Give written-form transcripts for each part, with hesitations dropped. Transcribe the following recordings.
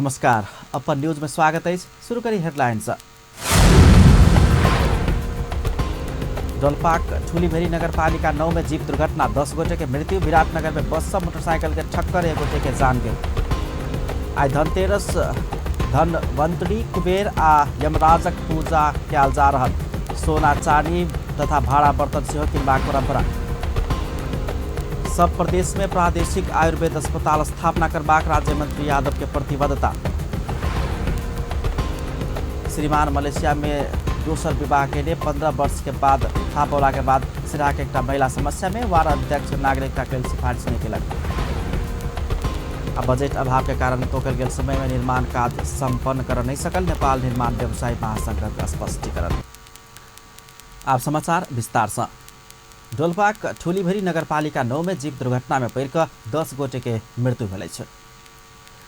नमस्कार, अपन न्यूज में स्वागत अछि। शुरू करी हेडलाइन से। डोल्पाक ठुलीभेरी नगरपालिका 9 में जीप दुर्घटना, 10 गोटे के मृत्यु। विराटनगर में बस से मोटरसाइकिल के ठक्कर, 1 गोटे के जान गेल। आइ धनतेरस, धनवंतरी, कुबेर आ यमराजक पूजा कयल जा रहल। सोना चानी तथा भाड़ा बर्तन सेहो किनबाक परंपरा। सब प्रदेश में प्रादेशिक आयुर्वेद अस्पताल स्थापना करबाक राज्य मंत्री यादव के प्रतिबद्धता। श्रीमान मलेशिया में दोसर विवाह के लिए 15 वर्ष के बाद थाहा पौला के बाद सिराहा के एकटा महिला समस्या में वार्ड अध्यक्ष नागरिकता के लेल सिफारिश नहीं केलक। आ बजट अभाव के कारण तोकल गेल समय में निर्माण कार्य संपन्न कर नहीं सकल नेपाल निर्माण व्यवसायी महासंघक स्पष्टीकरण। आप समाचार विस्तार से। डोल्पाक ठुलीभेरी नगरपालिका 9 में जीप दुर्घटना में पड़ि कऽ 10 गोटे के मृत्यु भेल अछि।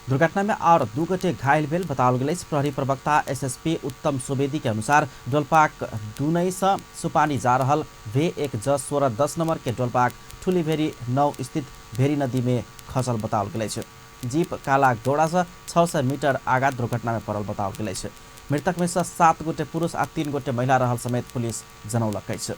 दुर्घटना में और 2 गोटे घायल भेल बताओल गेल अछि। प्रहरी प्रवक्ता एसएसपी उत्तम सुवेदी के अनुसार डोल्पाक दुनई से सुपानी जा रहल वे 1 ज 16 10 नंबर के डोल्पाक ठुलीभेरी 9 स्थित भेरी नदी में खसल बताओल गेल अछि। जीप काला गौड़ा से 600 मीटर आगा दुर्घटना में पड़ल बताओल गेल अछि। मृतक में से 7 गोटे पुरुष आ 3 गोटे महिला रहल समेत पुलिस जनौलक अछि।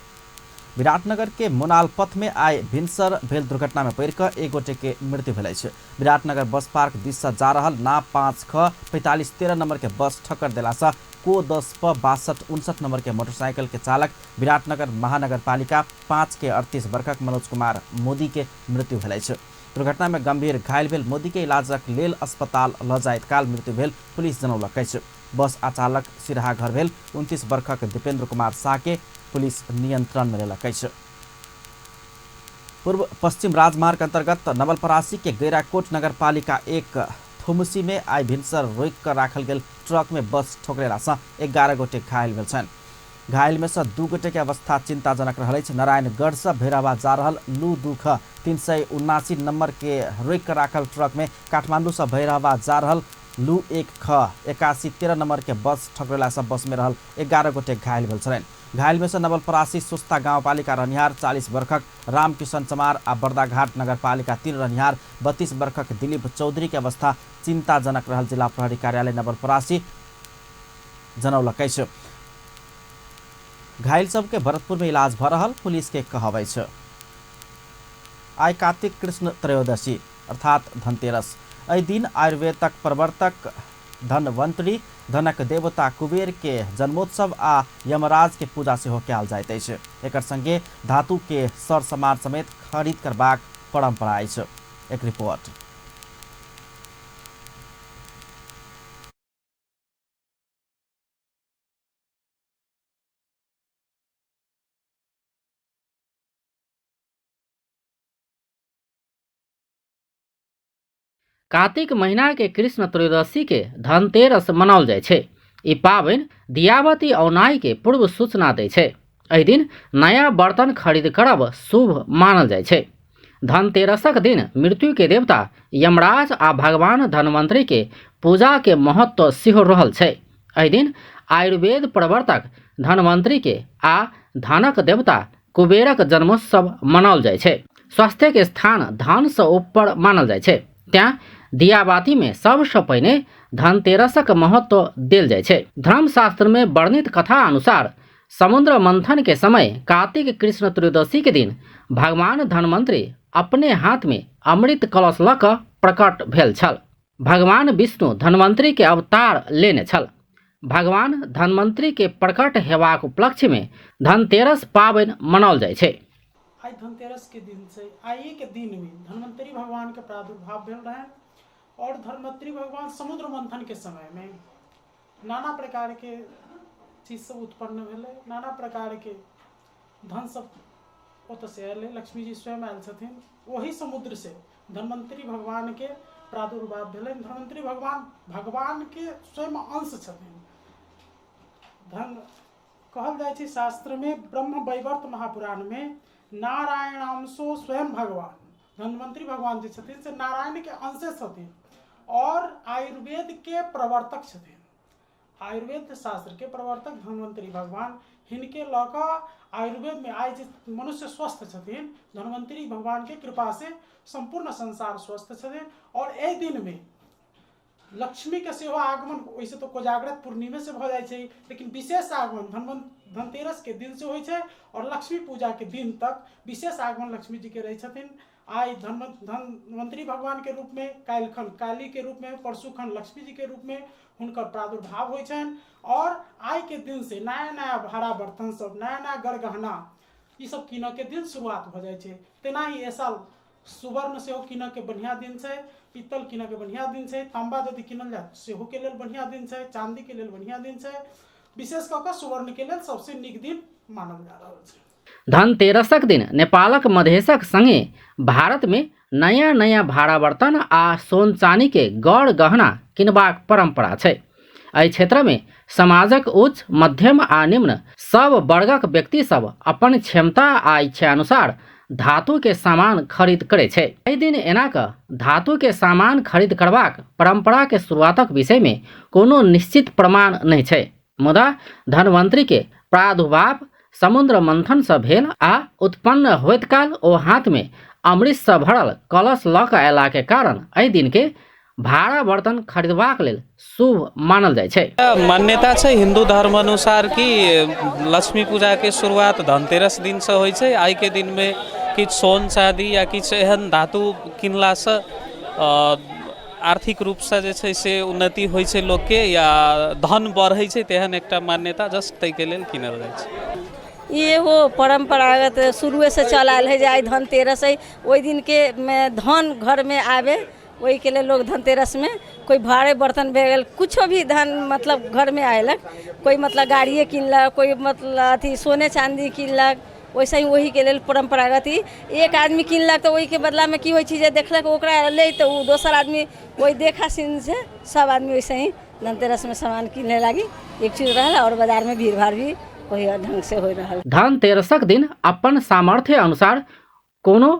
विराटनगर के मोनाल पथ में आइ भिनसर भेल दुर्घटना में पड़ि कऽ 1 गोटे के मृत्यु भेल अछि। विराटनगर बस पार्क दिस से जा रहल ना 5 ख 45 13 नंबर के बस ठक्कर देला से को 10 प 62 59 नंबर के मोटरसाइकिल के चालक विराटनगर महानगरपालिका 5 के 38 वर्षक मनोज कुमार मोदी के मृत्यु भेल अछि। दुर्घटना में गंभीर घायल भेल मोदी के इलाजक लेल अस्पताल ल जाइत काल मृत्यु भेल पुलिस जनौलक अछि। बस आ चालक सिरहा घर भेल 29 वर्षक दीपेंद्र कुमार शाह के पुलिस नियंत्रण में लेलक अछि। पूर्व पश्चिम राजमार्ग अंतर्गत नवलपरासी के गैराकोट नगरपालिका 1 थुमसी में आइ भिनसर रोकि कऽ राखल गेल ट्रक में बस ठोकरेला सँ 11 गोटे घायल भेल छनि। घायल में से 2 गोटे के अवस्था चिंताजनक रहल अछि। नारायणगढ़ से भैरवा जा रहल लू 2 ख 379 नंबर के रोकि कऽ राखल ट्रक में काठमांडू से भैरवा जा रहल लू 1 ख 81 13 नंबर के बस ठोकरेला सँ बस में रहल 11 गोटे घायल भेल छलनि। घायल में से नवलपरासी सुस्ता गाउँपालिका रहनिहार 40 वर्षक रामकिशन चमार आ बर्दाघाट नगरपालिका 3 रहनिहार 32 वर्षक दिलीप चौधरी के अवस्था चिंताजनक रहल जिला प्रहरी कार्यालय नवलपरासी जनौलक अछि। घायल सबके भरतपुर में इलाज भ रहल पुलिस के कहब अछि। आइ कार्तिक कृष्ण त्रयोदशी अर्थात धनतेरस। एहि दिन आयुर्वेदक प्रवर्तक धनवंतरी धनक देवता कुबेर के जन्मोत्सव आ यमराज के पूजा सेहो कयल जाइत अछि। एकर संगे धातु के सर सामान समेत खरीद करबाक परंपरा अछि। एक रिपोर्ट। कार्तिक महीना के कृष्ण त्रयोदशी के धनतेरस मनाओल जाइ छै। ई पाबनि दियाबती औनाई के पूर्व सूचना दै छै। एहि दिन नया बर्तन खरीद करब शुभ मानल जाइ छै। धनतेरसक दिन मृत्यु के देवता यमराज आ भगवान धन्वंतरी के पूजा के महत्व सेहो रहल छै। एहि दिन आयुर्वेद प्रवर्तक धन्वंतरी के आ धनक देवता कुबेरक जन्मोत्सव मनाओल जाइ छै। स्वास्थ्यके स्थान धनसँ ऊपर मानल जाइ छै, तेँ दियाबातीमे सबसँ पहिने धनतेरसक महत्व देल जाइ छै। धर्मशास्त्रमे वर्णित कथा अनुसार समुद्र मंथन के समय कार्तिक कृष्ण त्रयोदशी के दिन भगवान धन्वंतरी अपने हाथमे अमृत कलश लऽ कऽ प्रकट भेल छल। भगवान विष्णु धन्वंतरी के अवतार लेने छल। भगवान धन्वंतरी के प्रकट हेबाक उपलक्ष्य में धनतेरस पाबनि मनाओल जाइ छै। आइ धनतेरस के दिन छै। आइए के दिन में धन्वंतरी भगवान के प्रादुर्भाव भेल रहनि और धन्वंतरी भगवान समुद्र मंथन के समय में नाना प्रकार के चीज सब उत्पन्न भेलै, नाना प्रकार के धन सब ओतऽसँ अयलै, लक्ष्मी जी स्वयं आयल छथिन। ओही समुद्रसँ धन्वन्तरी भगवानके प्रादुर्भाव भेलनि। धन्वन्तरी भगवान भगवानके स्वयं अंश छथिन। धन कहल जाइ छै शास्त्रमे ब्रह्म वैवर्त महापुराणमे नारायणांशो स्वयं भगवान। धन्वन्तरी भगवान जे छथिन से नारायणके अंशे छथिन और आयुर्वेदके प्रवर्तक छथिन। आयुर्वेद शास्त्र के प्रवर्तक धन्वन्तरी भगवान, हिनके लऽ कऽ आयुर्वेद में आइ जे मनुष्य स्वस्थ छथिन, धन्वन्तरी भगवान के कृपा से संपूर्ण संसार स्वस्थ छथिन। और एहि दिन में लक्ष्मीके सेहो आगमन ओहिसँ तऽ कोजागरत पूर्णिमेसँ भऽ जाइ छै, लेकिन विशेष आगमन धनतेरसके दिनसँ होइ छै आओर लक्ष्मी पूजाके दिन तक विशेष आगमन लक्ष्मी जीके रहै छथिन। आइ धन्वन्तरी भगवानके रूपमे, काल्हिखन कालीके रूपमे, परसूखन लक्ष्मी जीके रूपमे हुनकर प्रादुर्भाव होइ छनि। आओर आइके दिनसँ नया नया भाड़ा बर्तन सब, नया नया गरगहना ई सब कीनऽके दिन शुरुआत भऽ जाइ छै। तेनाही एहि साल सुवर्ण सेहो कीनऽके बढ़िआँ दिन छै, पीतल कीनऽके बढ़िआँ दिन छै, ताम्बा यदि कीनल जाय सेहोके लेल बढ़िआँ दिन छै, चाँदीके लेल बढ़िआँ दिन छै। विशेष कऽ कऽ सुवर्णके लेल सबसँ नीक दिन मानल जा रहल छै। धनतेरसक दिन नेपालक मधेशक संगे भारतमे नयाँ नयाँ भाड़ा बर्तन आ सोन चानीके गौर गहना किनबाक परम्परा छै। एहि क्षेत्रमे समाजक उच्च, मध्यम आ निम्न सब वर्गक व्यक्ति सब अपन क्षमता आ इच्छा अनुसार धातुके सामान खरीद करै छै। एहि दिन एना कऽ धातुके सामान खरीद करबाक परम्पराके शुरुआतक विषयमे कोनो निश्चित प्रमाण नहि छै, मुदा धन्वन्तरीके प्रादुर्भाव समुद्र मंथनसँ भेल आ उत्पन्न होइत काल ओ हाथमे अमृतसँ भरल कलश लऽ कऽ अयलाके कारण एहि दिनके भाड़ा बर्तन खरीदबाक लेल शुभ मानल जाइ छै। मान्यता छै हिन्दू धर्म अनुसार कि लक्ष्मी पूजाके शुरुआत धनतेरस दिनसँ होइ छै। आइके दिनमे किछु सोन चाँदी या किछु एहन धातु किनलासँ आर्थिक रूपसँ जे छै से उन्नति होइ छै लोकके या धन बढ़ै छै, तेहन एकटा मान्यता जस्ट ताहिके लेल कीनल जाइ छै। ई एगो परम्परागत शुरुएसँ चल आयल है जे आइ धनतेरस है, ओहि दिनके धन घरमे आबे, ओहिके लेल लोग धनतेरसमे कोइ भारे बर्तन भए गेल, कुछो भी धन मतलब घरमे अयलक, कोइ मतलब गाड़िए किनलक, कोइ मतलब अथी सोने चाँदी किनलक, वैसे ही ओहीके लेल परम्परागत ई एक आदमी किनलक तऽ ओहिके बदलामे की होइ छै जे देखलक ओकरा लै तऽ ओ दोसर आदमी ओहि देखा सुनसँ सब आदमी वैसे ही धनतेरसमे सामान किने लागी एक चीज रहल आओर बाजारमे भीड़ भाड़ भी ओही ढङ्गसँ होइ रहल। धनतेरसक दिन अपन सामर्थ्य अनुसार कोनो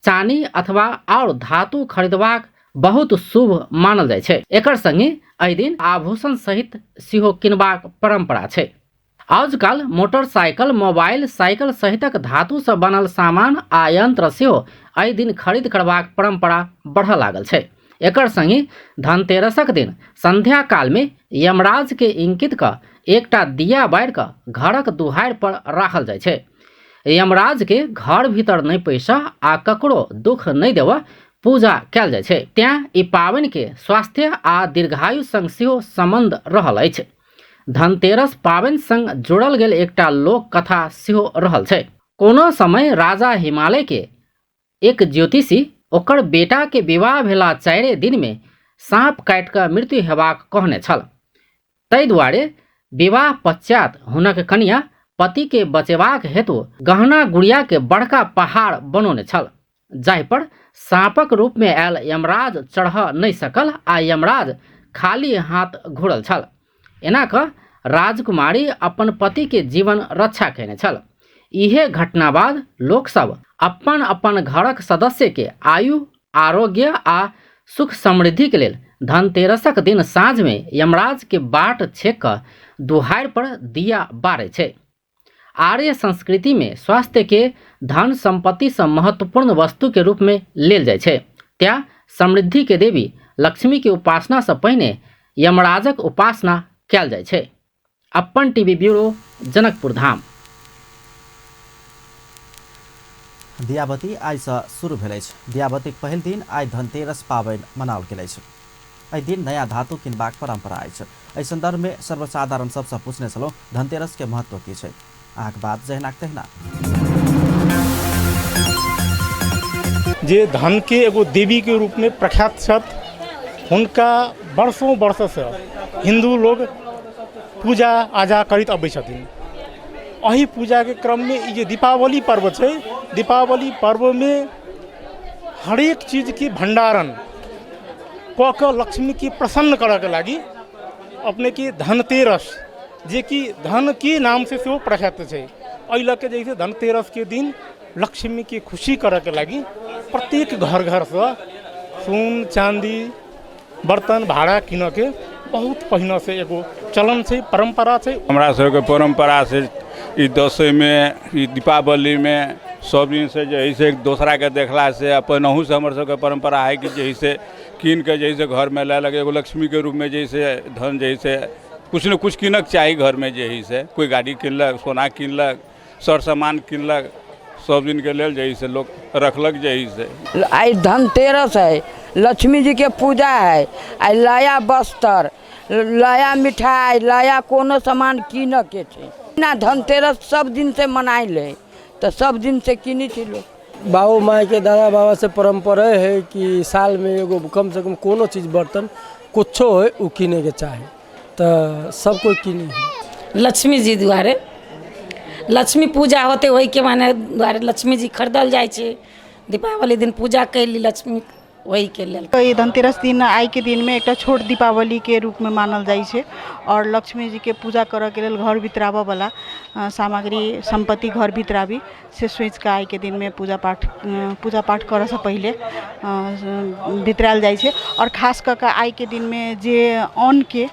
चानी अथवा आओर धातु खरीदबाक बहुत शुभ मानल जाइ छै। एकर संगे एहि दिन आभूषण सहित सेहो किनबाक परंपरा छै। आजकल मोटरसाइकिल, मोबाइल, साइकिल सहितक धातुसँ बनल सामान आ यंत्र सेहो एहि दिन खरीद करबाक परंपरा बढ़ऽ लागल छै। एकर संगे धनतेरसक दिन संध्या कालमे यमराज के इंकित कऽ एकटा दिया बारि कऽ घरक दुहारि पर राखल जाइ छै। यमराज के घर भीतर नहि पैसा आ ककरो दुख नहि देबऽ पूजा कयल जाइ छै। तें ई पाबनि के स्वास्थ्य आ दीर्घायु संग सेहो संबंध रहल अछि। धनतेरस पाबनि संग जुड़ल गेल एकटा लोक कथा सेहो रहल छै। कोनो समय राजा हिमालय के एक ज्योतिषी ओकर बेटा के विवाह भेला 4 दिन में साँप काटि कऽ मृत्यु हेबाक कहने छल। ताहि दुआरे विवाह पश्चात हुनक कनिया पति के बचेबाक हेतु गहना गुड़िया के बड़का पहाड़ बनौने छल, जाहि पर साँपक रूप में आयल यमराज चढ़ नहि सकल आ यमराज खाली हाथ घुरल छल। एना कऽ राजकुमारी अपन पति के जीवन रक्षा केने छल। इहे घटना बाद लोकसभ अपन अपन घरक सदस्य के आयु, आरोग्य आ सुख समृद्धि के लेल धनतेरसक दिन साँझ में यमराज के बाट छेक कऽ दुहारि पर दिया बारै छै। आर्य संस्कृति में स्वास्थ्य के धन संपत्ति सँ महत्वपूर्ण वस्तु के रूप में लेल जाइ छै। तें समृद्धि के देवी लक्ष्मी के उपासना सँ पहिने यमराजक उपासना कयल जाइ छै। अपन टीवी ब्यूरो, जनकपुर धाम। दियाबती आइसँ शुरू भेल अछि। दियाबतीक पहिल दिन आइ धनतेरस पाबनि मनाओल गेल अछि। एहि दिन नया धातु किनबाक परंपरा अछि। एहि संदर्भमे सर्वसाधारण सबसँ पूछने छलहुँ धनतेरस के महत्व की छै। अहाँक बात जहिनाक तहिना। जे धन के एगो देवी के रूप में प्रख्यात छथि, हुनका वर्षों वर्षसँ हिन्दू लोग पूजा आजा करैत अबै छथिन। एहि पूजाके क्रममे ई जे दीपावली पर्व छै, दीपावली पर्वमे हरेक चीजके भण्डारण कऽ कऽ लक्ष्मीके प्रसन्न करऽके लागि अपनेके धनतेरस, जेकि धनके नामसँ सेहो प्रख्यात छै, एहि लऽ कऽ जे छै धनतेरसके दिन लक्ष्मीके खुशी करऽके लागि प्रत्येक घर घरसँ सोन चाँदी बर्तन भाड़ा कीनऽके बहुत पहिनेसँ एगो चलन छै, परम्परा छै। हमरा सबके परम्परा छै ई दशैंमे, ई दीपावलीमे सब दिनसँ जे हइ से एक दोसराके देखलासँ अपनहुसँ हमर सबके परम्परा हइ कि जे हइ से कीन कऽ जे हइ से घरमे लेलक। एगो लक्ष्मीके रूपमे जे हइ से धन जे हइ से किछु ने किछु कीनक चाही घरमे, जे हइ से कोइ गाड़ी किनलक, सोना किनलक, सर सामान किनलक, सब दिनके लेल जे हइ से लोक रखलक जे हइ से। आइ धनतेरस है, लक्ष्मी जी के पूजा है। आइ नया वस्त्र, नया मिठाइ, नया कोनो सामान कीनऽ के छै ना। धनतेरस सब दिन से मनाइल है, तऽ सब दिन से कीनै छै लोक। बाबू मायके, दादा बाबा से परम्परे है कि सालमे एगो कमसँ कम कोनो चीज, बर्तन कुछो होइ, ओ कीनैके चाही, तऽ सब कोइ कीनै है। लक्ष्मी जी दुआरे लक्ष्मी पूजा होतै, ओहिके माने दुआरे लक्ष्मी जी खरीदल जाइ छै। दीपावली दिन पूजा कैली लक्ष्मी, ओहिके लेल। ई धनतेरस दिन आइके दिनमे एकटा छोट दीपावलीके रूपमे मानल जाइ छै आओर लक्ष्मी जीके पूजा करऽके लेल घर भितराबऽवला सामग्री, सम्पत्ति घर भितराबी से सोचिकऽ आइके दिनमे पूजा पाठ करऽसँ पहिले भितरायल जाइ छै। आओर खास कऽ कऽ आइके दिनमे जे अन्नके,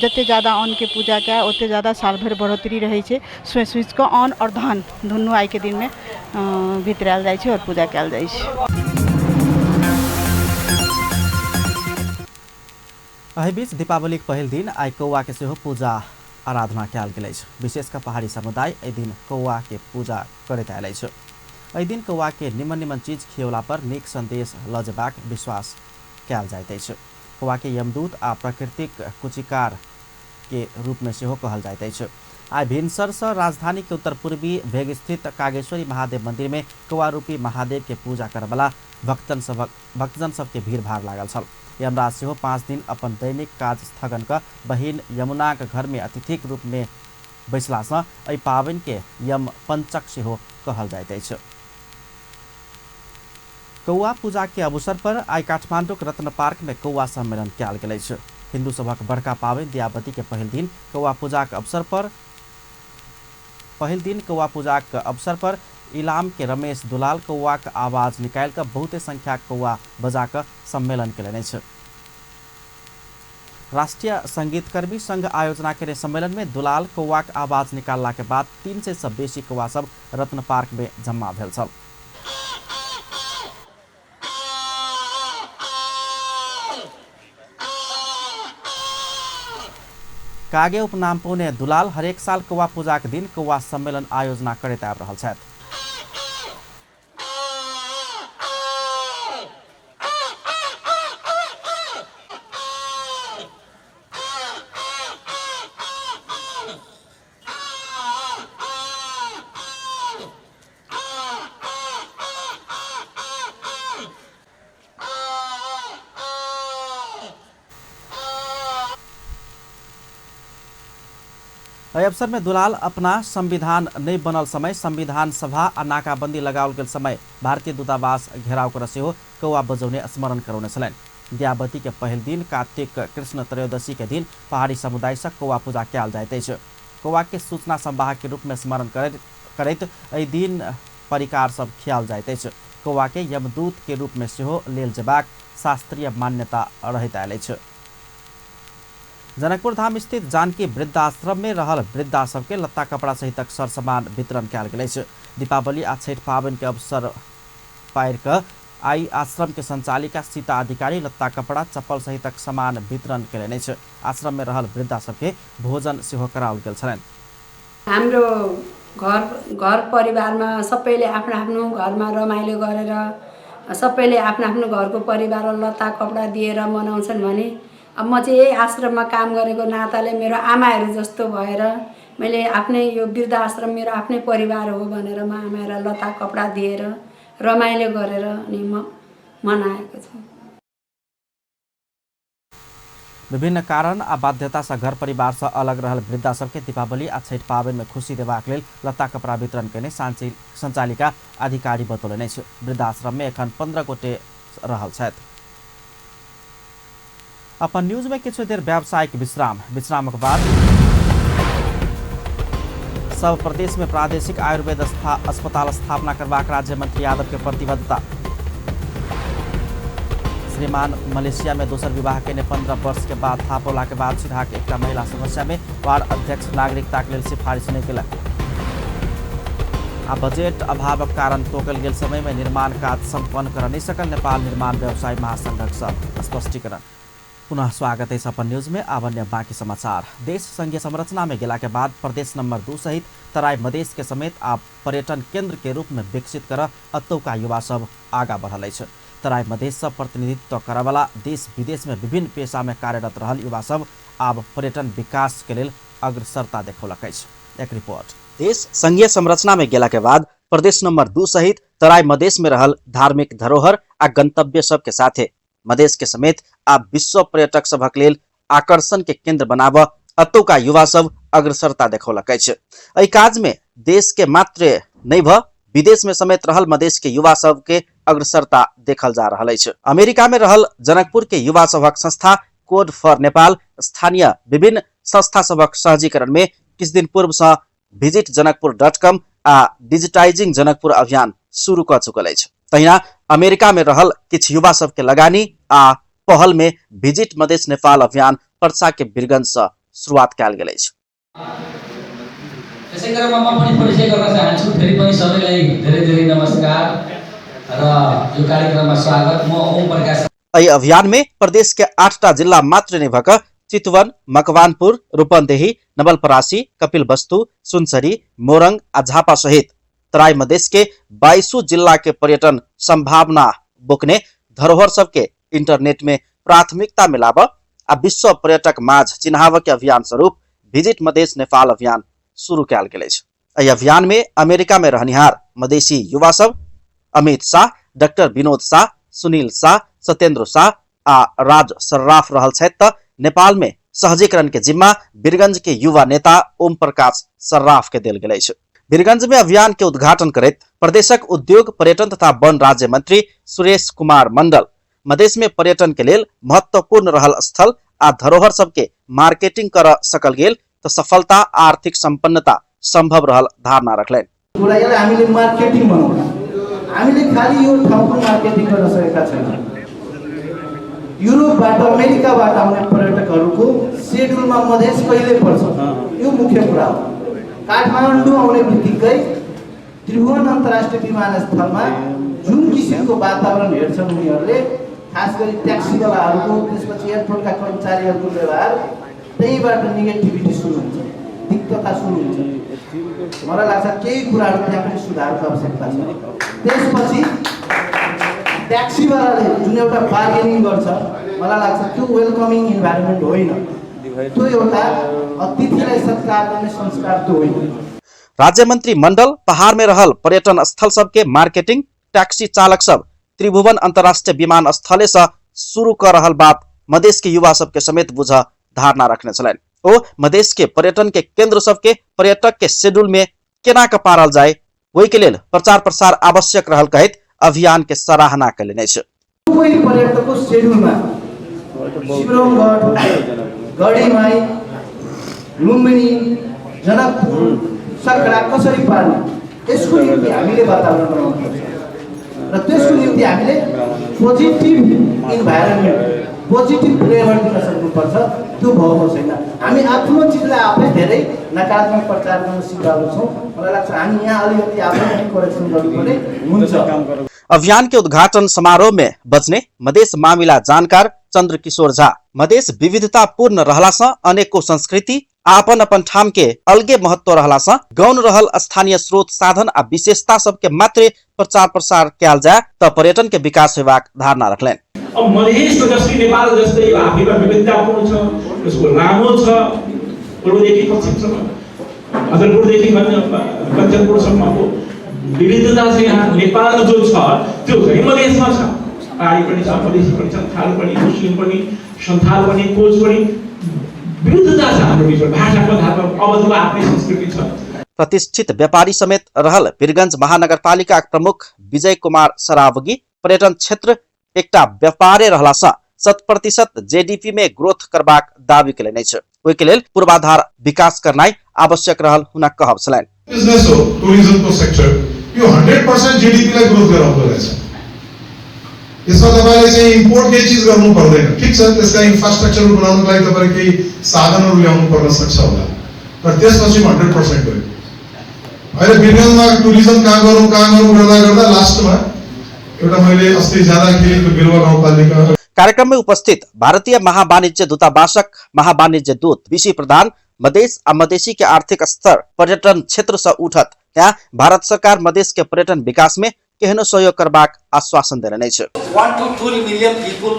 जतेक ज्यादा अन्नके पूजा कए, ओतेक ज्यादा साल भरि बढ़ोतरी रहै छै। सोचि सोचि कऽ अन्न आओर धन दुनू आइके दिनमे भितरायल जाइ छै आओर पूजा कयल जाइ छै। एहि बीच दीपावलीक पहिल दिन आइ कौआके सेहो पूजा आराधना कयल गेल अछि। विशेष कऽ पहाड़ी समुदाय एहि दिन कौआके पूजा करैत आयल अछि। एहि दिन कौआके निमन निमन चीज खियौला पर नीक संदेश लऽ जेबाक विश्वास कयल जाइत अछि। कौआके यमदूत आ प्रकृतिक कुचिकार के रूपमे सेहो कहल जाइत अछि। आइ भिनसरसँ राजधानी के उत्तर पूर्वी भेग स्थित कागेश्वरी महादेव मंदिर में कौआ रूपी महादेव के पूजा करबला भक्तजन सबके भीड़ भाड़ लागल छल। यमराज सेहो 5 दिन अपन दैनिक काज स्थगन कऽ बहिन यमुनाक घर में अतिथिक रूप में बैसलासँ एहि पाबनि के यम पंचक सेहो कहल जाइत अछि। कौआ पूजा के अवसर पर आइ काठमांडूक रत्न पार्क में कौआ सम्मेलन कयल गेल अछि। हिंदू सभक बड़का पाबनि दियाबती के पहिल दिन कौआ पूजाक अवसर पर पहिल दिन कौआ पूजाक अवसर पर इलाम के रमेश दुलाल कौआक आवाज निकालि कऽ बहुते संख्या कौआ बजा कऽ सम्मेलन केलनि अछि। राष्ट्रीय संगीतकर्मी संघ आयोजना केने सम्मेलन में दुलाल कौआक आवाज निकालला के बाद 300 सँ बेसी कौआ सब रत्न पार्क में जमा भेल छल। कागे उपनाम पौने दुलाल हरेक साल कौआ पूजाक दिन कौआ सम्मेलन आयोजना करैत आबि रहल छथि। एहि अवसर में दुलाल अपना संविधान नहीं बनल समय, संविधान सभा आ नाकाबंदी लगाओल गेल समय भारतीय दूतावास घेराव कर सेहो कौआ बजौने स्मरण करौने छलनि। दियाबती के पहिल दिन कार्तिक कृष्ण त्रयोदशी के दिन पहाड़ी समुदाय से कौआ पूजा कयल जाइत अछि। कौआ के सूचना संवाहक के रूप में स्मरण करैत करैत एहि दिन परिकार सब खियाल जाइत अछि। कौआ के यमदूत के रूप में सेहो लेल जेबाक शास्त्रीय मान्यता रहैत आयल अछि। जनकपुर धाम स्थित जानकी वृद्धाश्रम में रहल वृद्धा सबके लत्ता कपड़ा सहितक सर सामान वितरण कयल गेल अछि। दीपावली आ छठि पाबनि के अवसर पारि कऽ आई आश्रम के संचालिका सीता अधिकारी लत्ता कपड़ा, चप्पल सहितक सामान वितरण केलनि अछि। आश्रम में रहल वृद्धा सबके भोजन सेहो कराओल गेल छलनि। हाम्रो घर घर परिवारमा सबैले आफ्नो आफ्नो घरमा रमाइलो गरेर, सबैले आफ्नो आफ्नो घरको परिवारलाई लत्ता कपडा दिएर मनाउँछन् भने अब म चाहिँ यही आश्रममा काम गरेको नाताले मेरो आमाहरू जस्तो भएर मैले आफ्नै यो वृद्धाश्रम मेरो आफ्नै परिवार हो भनेर म आमाहरूलाई लत्ता कपडा दिएर, रमाइलो गरेर अनि म मनाएको छु। विभिन्न कारण आ बाध्यता से घर परिवार से अलग रहल वृद्धा सबके दीपावली आ छठि पाबनि में खुशी देबाक लेल लत्ता कपड़ा वितरण केने संचालिका अधिकारी बतौलनि अछि। वृद्धाश्रम में एखन 15 गोटे रहल छथि। अपन न्यूज में किछु देर व्यावसायिक विश्राम, विश्रामक बाद सब प्रदेश में प्रादेशिक आयुर्वेद अस्पताल स्थापना करबाक राज्य मंत्री यादव के प्रतिबद्धता। श्रीमान मलेशिया में दोसर विवाह केने 15 वर्ष के बाद थाहा पौला के बाद सिरहा के एकटा महिला समस्या में वार्ड अध्यक्ष नागरिकता के लेल सिफारिश नहीं केलक। आ बजेट अभावक कारण तोकल गेल समय में निर्माण काज सम्पन्न कर नहीं सकल नेपाल निर्माण व्यवसाय महासंघक स्पष्टीकरण। पुनः स्वागत है अपन न्यूज में। आब अन्य बाकी समाचार। देश संघीय संरचना में गेला के बाद प्रदेश नंबर 2 सहित तराई मधेश के समेत आब पर्यटन केंद्र के रूप में विकसित कर अतौका युवा सब आगा बढ़ल अछि। तराई मधेश से प्रतिनिधित्व करवला देश विदेश में विभिन्न पेशा में कार्यरत रहल युवा सब आब पर्यटन विकास के लेल अग्रसरता देखौलक अछि। एक रिपोर्ट। देश संघीय संरचना में गेला के बाद प्रदेश नंबर 2 सहित तराई मधेश में रहल धार्मिक धरोहर आ गंतव्य सब के साथे मधेश के समेत आब विश्व पर्यटक सभक लेल आकर्षण के केंद्र बनाब अतौका युवा सब अग्रसरता देखौलक अछि। एहि काज में देश के मात्र नहि भ विदेश में समेत रहल मधेश के युवा सब के अग्रसरता देखल जा रहल अछि। अमेरिका में रहल जनकपुर के युवा सभक संस्था कोड फॉर नेपाल स्थानीय विभिन्न संस्था सभक सहजीकरण में किछु दिन पूर्व सँ विजिट जनकपुर.com आ डिजिटाइजिंग जनकपुर अभियान शुरू कऽ चुकल अछि। तहिना अमेरिका में रहल किछु युवा सबके लगानी आ पहल में विजिट मधेश नेपाल अभियान पर्सा के बीरगंज सँ शुरुआत कयल गेल अछि। त्यसै क्रममा म पनि परिचय गर्न चाहन्छु। फेरि पनि सबैलाई धेरै धेरै नमस्कार र यो कार्यक्रममा स्वागत। म ओम प्रकाश। एहि अभियान में प्रदेश के 8टा जिल्ला मात्र नहि भऽ कऽ चितवन, मकवानपुर, रूपन्देही, नवलपरासी, कपिलवस्तु, सुनसरी, मोरंग आ झापा सहित तराई मधेश के 22 जिला के पर्यटन संभावना बोकने धरोहर सबके इंटरनेट में प्राथमिकता मिलाब आ विश्व पर्यटक माझ चिन्हाव के अभियान स्वरूप विजिट मधेश नेपाल अभियान शुरू कयल गेल अछि। एहि अभियान में अमेरिका में रहनिहार मधेशी युवा सब अमित शाह, डॉक्टर विनोद शाह, सुनील शाह, सत्येंद्र शाह आ राज सर्राफ रहल छथि त नेपाल में सहजीकरण के जिम्मा बीरगंज के युवा नेता ओम प्रकाश सर्राफ के देल गेल अछि। बीरगंज में अभियान के उद्घाटन करैत प्रदेशक उद्योग, पर्यटन तथा वन राज्य मंत्री सुरेश कुमार मंडल मधेश में पर्यटन के लेल महत्वपूर्ण रहल स्थल आ धरोहर सबके मार्केटिंग कर सकल गेल त सफलता आर्थिक संपन्नता संभव रहल धारणा रखलनि। कुरा यसलाई हामीले मार्केटिङ बनाउन, हामीले खालि यो ठाउँको मार्केटिङ गर्न सकेका छैनौँ। युरोपबाट, अमेरिकाबाट आउने पर्यटकहरूको सेड्युलमा मधेस कहिले पर्छ, यो मुख्य कुरा हो। काठमाडौँ आउने बित्तिकै त्रिभुवन अन्तर्राष्ट्रिय विमानस्थलमा जुन किसिमको वातावरण हेर्छन् उनीहरूले, खास गरी ट्याक्सीवालाहरूको, त्यसपछि एयरपोर्टका कर्मचारीहरूको व्यवहार, त्यहीँबाट नेगेटिभिटी सुरु हुन्छ, तिक्तता सुरु हुन्छ। मलाई लाग्छ केही कुराहरू त्यहाँ पनि सुधारको आवश्यकता छ। त्यसपछि ट्याक्सीवालाले जुन एउटा बार्गेनिङ गर्छ, मलाई लाग्छ त्यो वेलकमिङ इन्भाइरोमेन्ट होइन, त्यो एउटा अतिथिलाई सत्कार गर्ने संस्कार त्यो होइन। राज्य मंत्री मंडल पहाड़ में रहल पर्यटन स्थल सबके मार्केटिंग टैक्सी चालक सब त्रिभुवन अंतर्राष्ट्रीय विमानस्थले से शुरू कर रहल बात मधेश के युवा सबके समेत बुझ धारणा रखने छलनि। ओ मधेश के पर्यटन के केंद्र सबके पर्यटक के शेड्यूल में केना के पारल जाए ओहि के लेल प्रचार प्रसार आवश्यक रहल कहैत अभियान के सराहना कयलनि अछि। कोही पर्यटकको शेड्यूलमा शिवरङगढ, गढीमाई, लुम्बिनी, जनकपुर, सकरा कसरी पार्ने, यसको निम्ति हामीले वातावरण बनाउनुपर्छ र त्यसको निम्ति हामीले पोजिटिभ इन्भाइरोमेन्ट, पोजिटिभ फ्लेभर दिन सक्नुपर्छ। त्यो भएको छैन। हामी आफ्नो चिजलाई आफै धेरै नकारात्मक प्रचार गर्न सिकाएको छौँ। मलाई लाग्छ हामी यहाँ अलिकति आफै पनि करेक्सन गर्नुपर्ने हुन्छ। अभियान के उद्घाटन समारोह में बजने मधेश मामिला जानकार चंद्र किशोर झा मधेश विविधतापूर्ण रहला सँ अनेको संस्कृति अपन अपन ठाम के अलगे महत्व रहला सँ गौण रहल स्थानीय स्रोत साधन आ विशेषता सबके मात्रे प्रचार प्रसार कयल जाय त पर्यटन के विकास होबाक धारणा रखलनि। अब मधेस त जसरी नेपाल जस्तै यो आफैमा विविधतापूर्ण छ, यसको लामो छ, पूर्वदेखि पश्चिमसम्म, भद्रपुरदेखि कञ्चनपुरसम्मको विविधता छ। यहाँ नेपाल जो छ त्यो चाहिँ मधेसमा छ। पहाडी पनि छ, मधेसी पनि छ, थारू पनि, मुस्लिम पनि, सन्थाल पनि, कोच पनि, विविधता छ हाम्रो बिचमा। भाषाको आधारमा अवधको आफ्नै संस्कृति छ। प्रतिष्ठित व्यापारी समेत रहल वीरगंज महानगरपालिका प्रमुख विजय कुमार सरावगी पर्यटन क्षेत्र एकटा व्यापारे रहला सँ 100% जीडीपी में ग्रोथ करबाक दावी केलनि अछि। ओहि के लेल पूर्वाधार विकास करनाइ आवश्यक रहल हुनक कहब छलनि। बिजनेस हो टुरिज्मको सेक्टर, यो 100% जीडीपीलाई ग्रोथ गराउँदो रहेछ। यसमा तपाईँले चाहिँ इम्पोर्ट केही चिज गर्नु पर्दैन, ठिक छ, त्यसका इन्फ्रास्ट्रक्चरहरू बनाउनुको लागि तपाईँले केही साधनहरू ल्याउनु पर्न सक्छ होला, तर त्यसपछि 100% गयो। अहिले वीरगञ्जमा टुरिज्म कहाँ गरौँ कहाँ गरौँ गर्दा गर्दा लास्टमा एउटा मैले अस्ति जाँदाखेरि त्यो बिरुवा गाउँपालिका। कार्यक्रम में उपस्थित भारतीय महावाणिज्य दूतावासक महावाणिज्य दूत बीसी प्रधान मधेश आ मधेसी के आर्थिक स्तर पर्यटन क्षेत्र से उठत, त्यहाँ भारत सरकार मधेश के पर्यटन विकास में केहनो सहयोग करबाक आश्वासन देने अछि। 1 to 2 million people,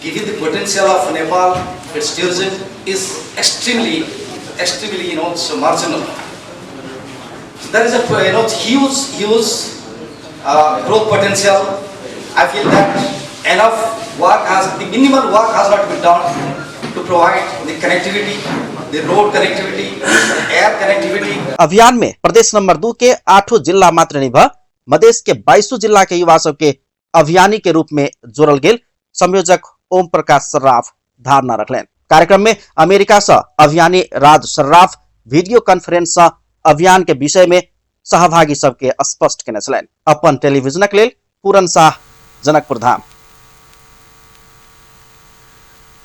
given the potential of Nepal, its tourism is extremely, extremely, so marginal. So there is a huge, huge growth potential. I feel that enough work has, the minimal work has not been done to provide the connectivity, the road connectivity, the air connectivity. अभियान में प्रदेश number 2 के 8 जिला मात्र नहीं भ मधेश के 22 जिला के युवा सब के अभियानी के रूप में जोड़ल गेल संयोजक ओम प्रकाश सर्राफ धारणा रखलनि। कार्यक्रम में अमेरिका से अभियानी राज सर्राफ वीडियो कॉन्फ्रेंस से अभियान के विषय में सहभागी सबके स्पष्ट केने छलनि। अपन टेलीविजनक लेल पूरन शाह, जनकपुर धाम।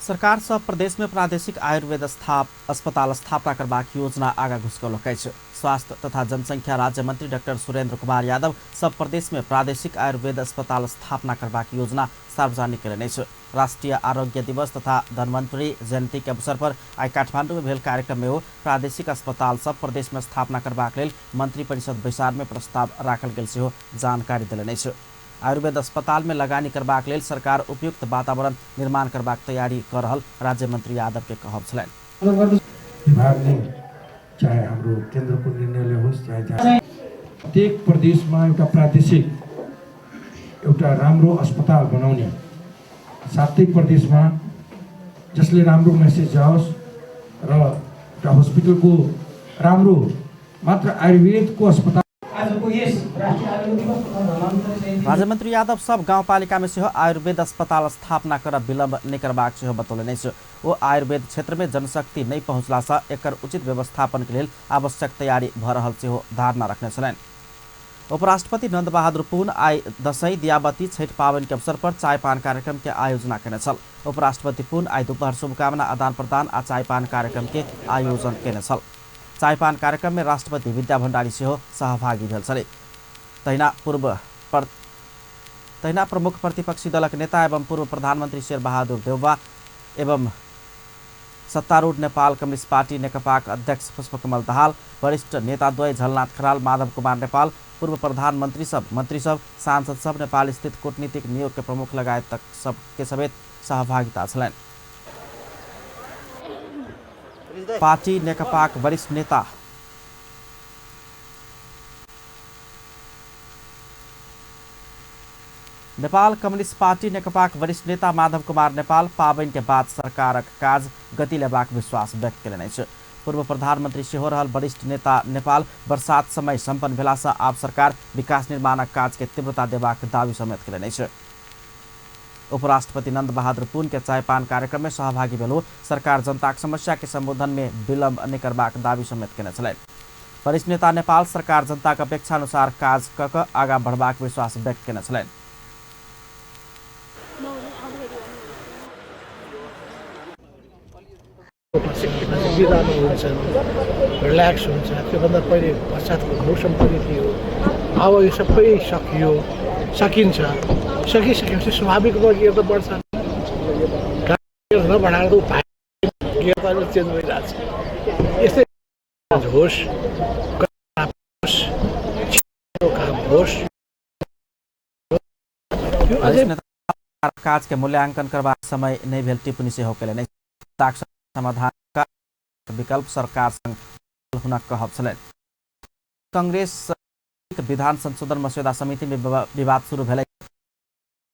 सरकार सब प्रदेश में प्रादेशिक आयुर्वेद अस्पताल स्थापना करबाक योजना आगा घुसकौलक अछि। स्वास्थ्य तथा जनसंख्या राज्य मंत्री डाक्टर सुरेंद्र कुमार यादव सब प्रदेश में प्रादेशिक आयुर्वेद अस्पताल स्थापना करबाक योजना सार्वजनिक कयलनि अछि। राष्ट्रीय आरोग्य दिवस तथा धन्वंतरी जयंती के अवसर पर आइ काठमांडू में भेल कार्यक्रम में ओ प्रादेशिक अस्पताल सब प्रदेश में स्थापना करबाक लेल मंत्री परिषद बैसार में प्रस्ताव राखल गेल सेहो जानकारी देलनि अछि। आयुर्वेद अस्पताल में लगानी करबाक लेल सरकार उपयुक्त वातावरण निर्माण करबाक तैयारी क रहल राज्य मंत्री यादव के कहब छलनि। विभागले चाहे हाम्रो केन्द्रको निर्णयले होस् चाहे प्रत्येक प्रदेशमा एउटा प्रादेशिक एउटा राम्रो अस्पताल बनाउने, सातै प्रदेशमा जसले राम्रो मेसेज जाओस् र एउटा हस्पिटलको राम्रो मात्र आयुर्वेदको अस्पताल। राज्यमंत्री यादव सब गाउँपालिका में सेहो आयुर्वेद अस्पताल स्थापना कर विलम्ब नहि करबाक सेहो बतौलनि अछि। ओ आयुर्वेद क्षेत्र में जनशक्ति नहि पहुँचला से एकर उचित व्यवस्थापन के लेल आवश्यक तैयारी भ रहल सेहो धारणा रखने छलनि। उपराष्ट्रपति नंद बहादुर पुन आइ दशैं, दियाबती, छठि पाबनि के अवसर पर चाय पान कार्यक्रम के आयोजना केने छल। उपराष्ट्रपति पुन आइ दुपहर शुभकामना आदान प्रदान आ चाय पान कार्यक्रम के आयोजन केने छल। चाय पान कार्यक्रम में राष्ट्रपति विद्या भण्डारी सेहो सहभागी भेल छलै। तहिना प्रमुख प्रतिपक्षी दलक नेता एवं पूर्व प्रधानमंत्री शेरबहादुर देउवा एवं सत्तारूढ़ नेपाल कम्युनिस्ट पार्टी नेकपाक अध्यक्ष पुष्पकमल दाहाल, वरिष्ठ नेताद्वय झलनाथ खराल, माधव कुमार नेपाल, पूर्व प्रधानमंत्री सब, मंत्री सब, सांसद सब, नेपाल स्थित कूटनीतिक नियोग के प्रमुख लगायत तक सबके समेत सहभागिता छलनि। पार्टी नेकपाक वरिष्ठ नेता नेपाल कम्युनिस्ट पार्टी नेकपाक वरिष्ठ नेता माधव कुमार नेपाल पाबनि के बाद सरकारक काज गति लेबाक विश्वास व्यक्त कयलनि अछि। पूर्व प्रधानमंत्री सेहो रहल वरिष्ठ नेता नेपाल बरसात समय सम्पन्न भेलासँ आब सरकार विकास निर्माणक काज के तीव्रता देबाक दावी समेत कयलनि अछि। उपराष्ट्रपति नंद बहादुर पुन के चायपान कार्यक्रम में सहभागी भेल सरकार जनताक समस्या के संबोधन में विलम्ब नहि करबाक दावी समेत केने छलनि। वरिष्ठ नेता नेपाल सरकार जनताक अपेक्षा अनुसार काज क क आगाँ बढ़बाक विश्वास व्यक्त केने छलनि। बिरालो हुन्छ, रिल्याक्स हुन्छ। त्योभन्दा पहिले बर्सातको मौसम पनि थियो। अब यो सबै सकियो, सकिन्छ। सकिसकेपछि स्वाभाविक रूपमा गियर त बढ्छ। गियर नबढाएर त उपाय, गियर त अहिले चेन्ज भइरहेको छ। यस्तै होस्, काम होस्। यो अझै काज के मूल्यांकन करबाक समय नहि भेल टिप्पणी सेहो केलनि। समाधान का विकल्प सरकार संग हुनक कहब छलनि। कांग्रेस विधान संशोधन मस्यौदा समिति में विवाद शुरू भेलै।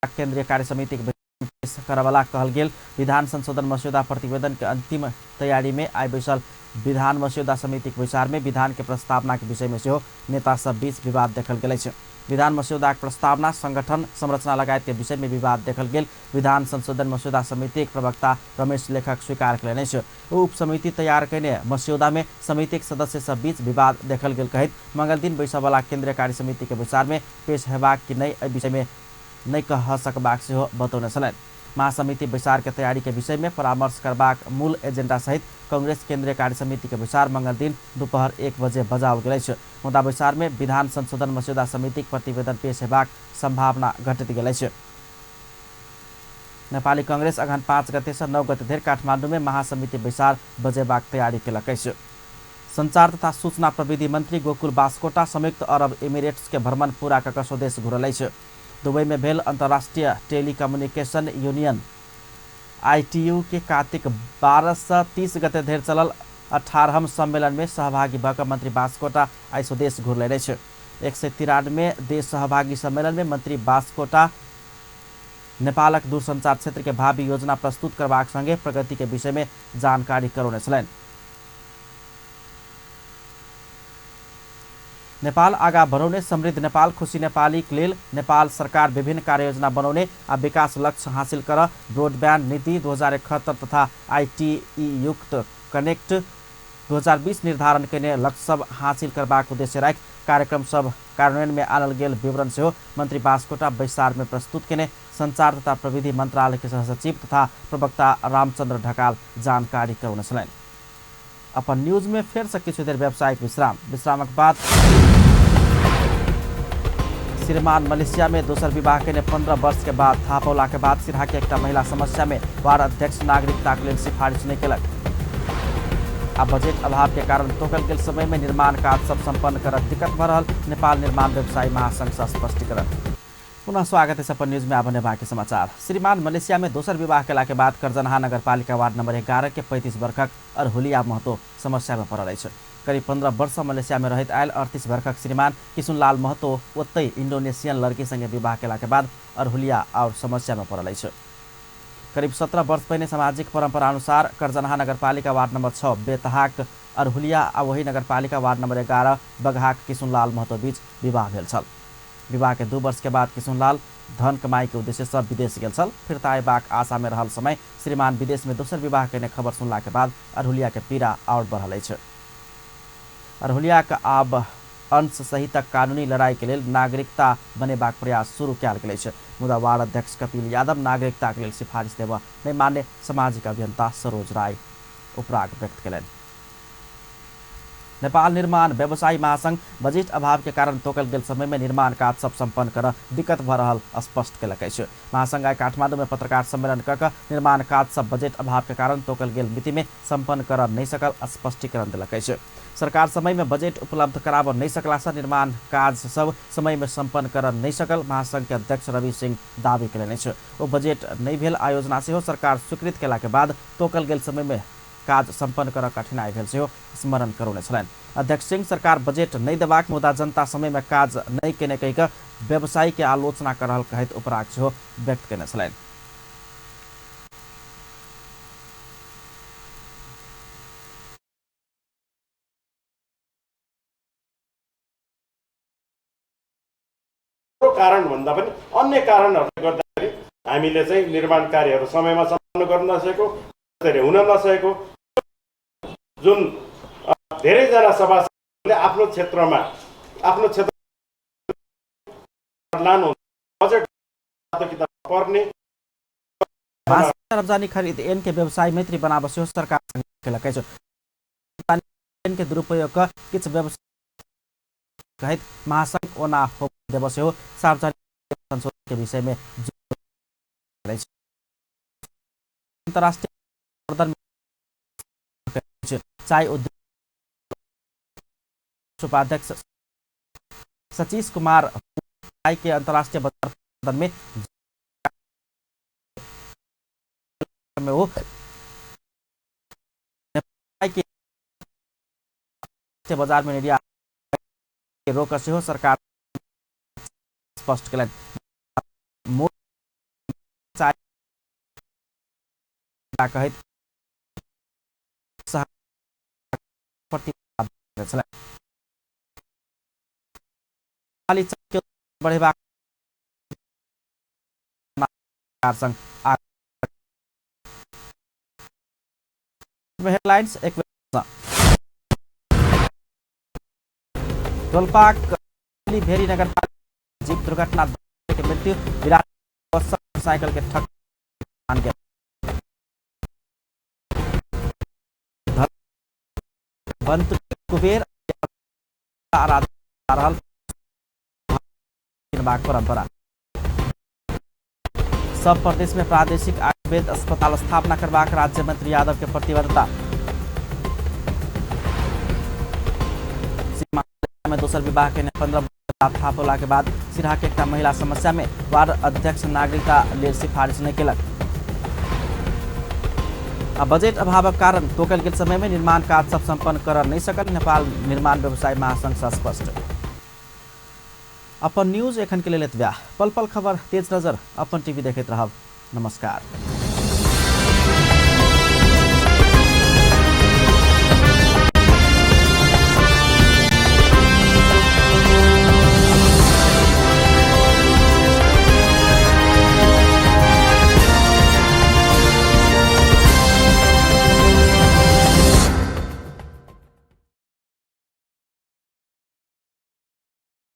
केंद्रीय कार्य समिति के पेश करवला कहल गेल विधान संशोधन मस्यौदा प्रतिवेदन के अंतिम तैयारी में आइ बैसल विधान मस्यौदा समिति के बैसार में विधान के प्रस्तावना के विषय में सेहो नेता सब बीच विवाद देखल गेल अछि। विधान मस्यौदाक प्रस्तावना, संगठन संरचना लगायत के विषय में विवाद देखल गेल विधान संशोधन मस्यौदा समिति के प्रवक्ता रमेश लेखक स्वीकार कयलनि अछि। ओ उपसमिति तैयार कयने मस्यौदा में समितिक सदस्य सब बीच विवाद देखल गेल कहैत मंगलदिन बैसयवला केंद्रीय कार्य समिति के बैसार में पेश हेबाक कि नहि एहि विषय में नहि कह सकबाक सेहो बतौने छलनि। महासमिति बैसार के तैयारी के विषय में परामर्श करबाक मूल एजेंडा सहित कांग्रेस केंद्रीय कार्य समिति के बैसार मंगल दिन दोपहर 1 बजे बजाओल गेल अछि। मुदा बैसार में विधान संशोधन मस्यौदा समितिक प्रतिवेदन पेश हेबाक संभावना घटैत गेल अछि। नेपाली कांग्रेस अगहन 5 गते से 9 गते धरि काठमांडू में महासमिति बैसार बजेबाक तैयारी केलक अछि। संचार तथा सूचना प्रविधि मंत्री गोकुल बास्कोटा संयुक्त अरब एमिरेट्स के भ्रमण पूरा कऽ स्वदेश घुरल अछि। दुबई में भेल अंतर्राष्ट्रीय टेलीकम्युनिकेशन यूनियन आईटीयू के कार्तिक 12 से 30 गते धरि चलल 18वां सम्मेलन में सहभागी भऽ मंत्री बास्कोटा आइ स्वदेश घुरलनि अछि। 193 देश सहभागी सम्मेलन में मंत्री बास्कोटा नेपालक दूरसंचार क्षेत्र के भावी योजना प्रस्तुत करबाक संगे प्रगति के विषय में जानकारी करौने छलनि। नेपाल आगा बढ़ौने समृद्ध नेपाल खुशी नेपाली के लेल नेपाल सरकार विभिन्न कार्ययोजना बनौने आ विकास लक्ष्य हासिल कर ब्रॉडबैंड नीति 2071 तथा आईटीई युक्त कनेक्ट 2020 निर्धारण केने लक्ष्य सब हासिल करबाक उद्देश्य राखि कार्यक्रम सब कार्यान्वयन में आनल गेल विवरण सेहो मंत्री बास्कोटा बैसार में प्रस्तुत केने संचार तथा प्रविधि मंत्रालय के सहसचिव तथा प्रवक्ता रामचंद्र ढकाल जानकारी करौने छलनि। अपन न्यूज में फेर से किछु देर व्यावसायिक विश्राम, विश्रामक बाद श्रीमान मलेशिया में दोसर विवाह केने 15 वर्ष के बाद थाहा पौला के बाद सिरहा के एकटा महिला समस्या में वार्ड अध्यक्ष नागरिकता के लेल सिफारिश नहि केलक आ बजट अभाव के कारण तोकल गेल समय में निर्माण काज सब संपन्न करब दिक्कत भऽ रहल नेपाल निर्माण व्यवसायी महासंघ से स्पष्टीकरण। पुनः स्वागत है अपन न्यूज में। आबने बाकी समाचार। श्रीमान मलेशिया में दोसर विवाह केला के बाद करजनहा नगरपालिका वार्ड नंबर 11 के 35 वर्षक अरहुलिया महतो समस्या में पड़ल अछि। करीब 15 वर्ष मलेशिया में रहैत आयल 38 वर्षक श्रीमान किशुनलाल महतो ओतहि इंडोनेशियन लड़की संगे विवाह केला के बाद अरहुलिया और समस्या में पड़ल अछि। करीब 17 वर्ष पहिने सामाजिक परंपरा अनुसार करजनहा नगरपालिका वार्ड नंबर 6 बेतहाक अरहुलिया आ वही नगरपालिका वार्ड नंबर 11 बगहाक किशुनलाल महतो बीच विवाह भेल छल। विवाह के 2 वर्ष के बाद किशुनलाल धन कमाई के उद्देश्य से विदेश गेल छल। फिरता अयबाक आशा में रहल समय श्रीमान विदेश में दोसर विवाह केने खबर सुनला के बाद अरहुलिया के पीड़ा और बढ़ल अछि। अरहुलिया के आब अंश सहितक कानूनी लड़ाई के लेल नागरिकता बनेबाक प्रयास शुरू कयल गेल अछि। मुदा वार्ड अध्यक्ष कपिल यादव नागरिकता के लेल सिफारिश देबऽ नहि मान्य सामाजिक अभियंता सरोज राय उपराग व्यक्त केलनि। नेपाल निर्माण व्यवसायी महासंघ बजट अभाव के कारण तोकल गेल समय में निर्माण काज सब संपन्न कर दिक्कत भऽ रहल स्पष्ट केलक अछि। महासंघ आइ काठमांडू में पत्रकार सम्मेलन कऽ कऽ निर्माण काज सब बजट अभाव के कारण तोकल गेल मिति में संपन्न कर नहि सकल स्पष्टीकरण देलक अछि। सरकार समय में बजट उपलब्ध कराबऽ नहि सकला से निर्माण काज सब समय में संपन्न कर नहि सकल महासंघ के अध्यक्ष रवि सिंह दावी केलनि अछि। ओ बजट नहि भेल आयोजना सेहो सरकार स्वीकृत केला के बाद तोकल गेल समय में काज संपन्न कर कठिनाई भेल सेहो स्मरण करौने छलनि। अध्यक्ष सिंह सरकार बजट नहि देबाक मुदा जनता समय में काज नहि केने कहि कऽ व्यवसायी के आलोचना कर रहल कहैत उपराग सेहो व्यक्त केने छलनि। कारण भन्दा पनि अन्य कारणहरूले गर्दाखेरि हामीले चाहिँ निर्माण कार्यहरू समयमा सम्पन्न गर्न नसकेको, हुन नसकेको, जुन धेरैजना सभासदले आफ्नो क्षेत्रमा आफ्नो क्षेत्र लानु बजेट किताब पर्ने रब्जानी खरीद एन के व्यवसाय मैत्री बनाब सेहो सरकार केलक अछि। एन के दुरुपयोग क किछु व्यवसाय कहैत महासंघ ओना हो देब सेहो सार्वजनिक संशोधन के विषय में अंतर्राष्ट्रीय चाय उद्योग उपाध्यक्ष सतीश कुमार के अंतर्राष्ट्रीय बाजार में वो के बाजार में निर्यात रोक सेहो सरकार स्पष्ट केलनि। कहैत बढ़ेबाक हेडलाइंस एक डोल्पाक भेरी नगरपालिका जीप दुर्घटना के मृत्यु, विराट साइकिल के ठक गेल। धनवंतरी कुबेर आराधना रहल किनबाक परंपरा। सब प्रदेश में प्रादेशिक आयुर्वेद अस्पताल स्थापना करबाक राज्य मंत्री यादव के प्रतिबद्धता। सीमा में दोसर विवाह के 15 थाहा पौला के बाद सिरहा के एकटा महिला समस्या में वार्ड अध्यक्ष नागरिकता लेल सिफारिश नहि केलक। आ बजट अभावक कारण तोकल गेल समय में निर्माण काज सब संपन्न कर नहीं सकल नेपाल निर्माण व्यवसाय महासंघ से स्पष्ट। अपन न्यूज एखन के लेल एतबे। पल पल खबर तेज नजर अपन टीवी देखैत रहब। नमस्कार।